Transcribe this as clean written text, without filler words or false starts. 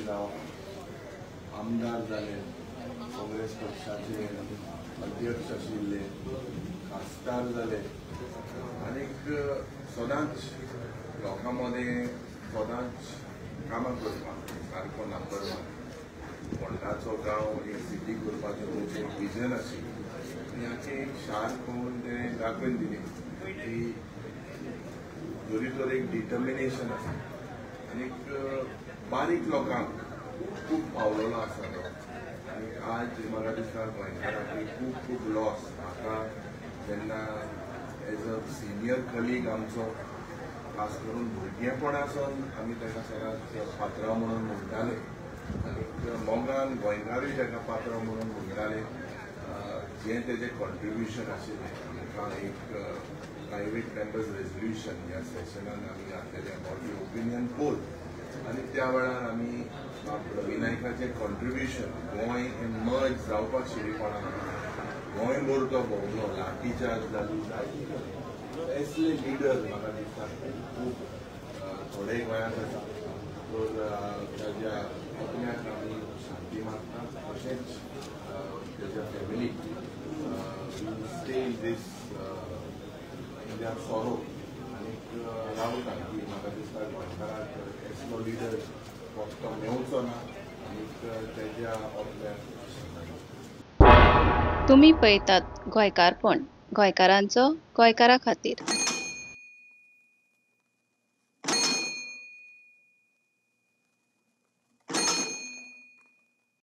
जावं आमदार जाले, काँग्रेस पक्षाचे अध्यक्ष आशिल्ले, खासदार जाले आनीक सदांच लोकां मदें सदांच कामां करपाक सारको नंबर वन. फोंडाचो गांव एक सिटी करपाचें तांचें एक विजन आशिल्लें आनी हाचें एक शार करून तें दाखोवन दिलें की जरी तर एक डिटर्मिनेशन आसा आनीक बारीक लोकांक खूब खूब पावलेलो आसा तो. आनी आज म्हाका दिसता गोंयकारांक खूब खूब लॉस. म्हाका जेन्ना एज अ सिनियर कलीग आमचो खास करून भुरगेपणासून आमी ताका सदांच पात्रांव म्हणून म्हणटाले आनी मोगान गोंयकारूय ताका पात्रांव म्हणून म्हणटाले. जें तेजें कॉन्ट्रिब्युशन आशिल्लें आमकां एक प्रायवेट मेंबर्स रेजोल्युशन ह्या सेशनान आमी घातलेलें अबावट the opinion pole आनी त्या वेळार आमी रवी नायकाचें कॉन्ट्रिब्युशन गोंय हें मर्ज जावपाक शिरीपणान गोंय भर तो भोंवलो, लाठी चार्ज जाली, जायती असले लिडर म्हाका दिसता खूब थोडे गोंयांत आसा. तर ताज्या आत्म्याक आमी शांती मागता, तशेंच ताज्या फॅमिलीक stay in this in their sorrow आनीक रावता की म्हाका दिसता गोंयकारांक असलो लिडर फक्त मेवचो ना आनीक ताज्या आत्म्याक. तुमी पळयतात गोंयकारपण, गोंयकारांचो गोंयकारा खातीर.